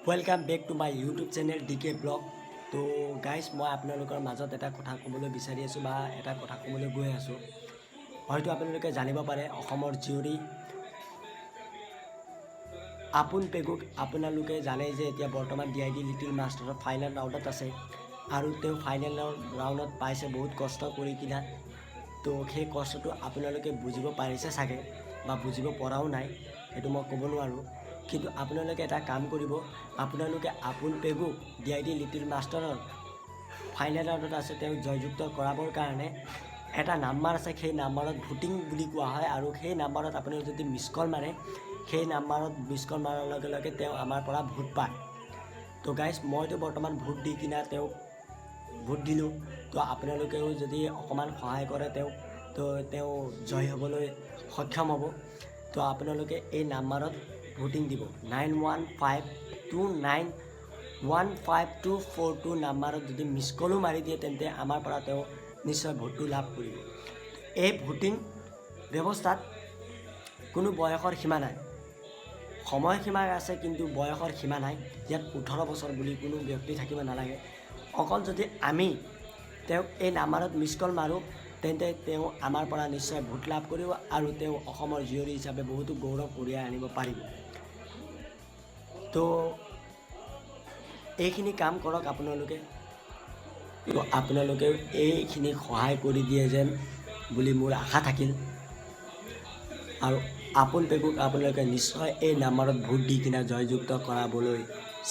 Welcome back to my YouTube channel DK Blog। তো guys, মই আপোনালোকৰ মাজত এটা কথা ক'বলৈ বিচাৰি আছোঁ বা এটা কথা ক'বলৈ গৈ আছোঁ। হয়তো আপোনালোকে জানিব পাৰে, অসমৰ জীয়ৰী আপোন পেগুক আপোনালোকে জানে যে এতিয়া বৰ্তমান DID little মাষ্টাৰৰ ফাইনেল ৰাউণ্ডত আছে আৰু তেওঁ ফাইনেলৰ ৰাউণ্ডত পাইছে বহুত কষ্ট কৰি কিনা। তো সেই কষ্টটো আপোনালোকে বুজিব পাৰিছে চাগে বা বুজিব পৰাও নাই, সেইটো মই ক'ব নোৱাৰোঁ। কিন্তু আপোনালোকে এটা কাম কৰিব, আপোনালোকে আপোন পেগুক DID little মাষ্টাৰৰ ফাইনেল ৰাউণ্ডত আছে, তেওঁক জয়যুক্ত কৰাবৰ কাৰণে এটা নাম্বাৰ আছে। সেই নাম্বাৰত ভোটিং বুলি কোৱা হয় আৰু সেই নাম্বাৰত আপুনি যদি মিছ কল মাৰে, সেই নাম্বাৰত মিছ কল মাৰাৰ লগে লগে তেওঁ আমাৰ পৰা ভোট পায়। তো গাইজ, মইতো বৰ্তমান ভোট দি কিনা তেওঁক ভোট দিলোঁ। তো আপোনালোকেও যদি অকণমান সহায় কৰে তেওঁক, তো তেওঁ জয়ী হ'বলৈ সক্ষম হ'ব। তো আপোনালোকে এই নাম্বাৰত ভোটিং দিব, 9152915242 নাম্বাৰত যদি মিছ কলো মাৰি দিয়ে, তেন্তে আমাৰ পৰা তেওঁ নিশ্চয় ভোটটো লাভ কৰিব। এই ভোটিং ব্যৱস্থাত কোনো বয়সৰ সীমা নাই। সময়সীমা আছে, কিন্তু বয়সৰ সীমা নাই। ইয়াত 18 বছৰ বুলি কোনো ব্যক্তি থাকিব নালাগে। অকল যদি আমি তেওঁক এই নাম্বাৰত মিছ কল মাৰোঁ, তেন্তে তেওঁ আমাৰ পৰা নিশ্চয় ভোট লাভ কৰিব আৰু তেওঁ অসমৰ জীয়ৰী হিচাপে বহুতো গৌৰৱ কঢ়িয়াই আনিব পাৰিব। তো এইখিনি কাম কৰক আপোনালোকে। তো আপোনালোকেও এইখিনি সহায় কৰি দিয়ে যেন বুলি মোৰ আশা থাকিল আৰু আপোন পেগুক আপোনালোকে নিশ্চয় এই নাম্বাৰত ভোট দি কিনে জয়যুক্ত কৰাবলৈ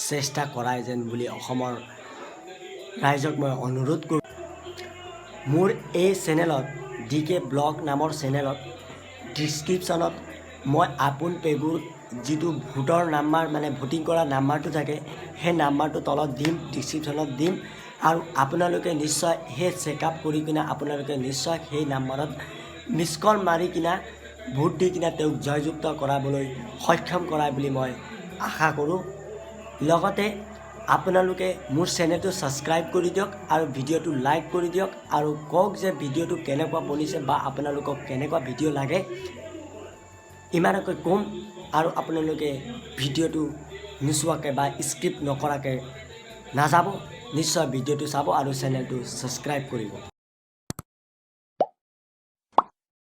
চেষ্টা কৰাই যেন বুলি অসমৰ ৰাইজক মই অনুৰোধ কৰোঁ। মোৰ এই চেনেলত, ডি কে ব্লগ নামৰ চেনেলত, ডিছক্ৰিপশ্যনত মই আপোন পেগুৰ যিটো ভোটৰ নাম্বাৰ, মানে ভোটিং কৰা নাম্বাৰটো থাকে, সেই নাম্বাৰটো তলত দিম, ডিছক্ৰিপশ্যনত দিম আৰু আপোনালোকে নিশ্চয় সেই চেকআপ কৰি কিনে আপোনালোকে নিশ্চয় সেই নাম্বাৰত মিছ কল মাৰি কিনে ভোট দি কিনে তেওঁক জয়যুক্ত কৰাবলৈ সক্ষম কৰাই বুলি মই আশা কৰোঁ। লগতে আপোনালোকে মোৰ চেনেলটো ছাবস্ক্ৰাইব কৰি দিয়ক আৰু ভিডিঅ'টো লাইক কৰি দিয়ক আৰু কওক যে ভিডিঅ'টো কেনেকুৱা বনিছে বা আপোনালোকক কেনেকুৱা ভিডিঅ' লাগে। ইমানকৈ ক'ম আৰু আপোনালোকে ভিডিঅ'টো নোচোৱাকৈ বা স্কিপ নকৰাকৈ নাযাব। নিশ্চয় ভিডিঅ'টো চাব আৰু চেনেলটো ছাবস্ক্ৰাইব কৰিব।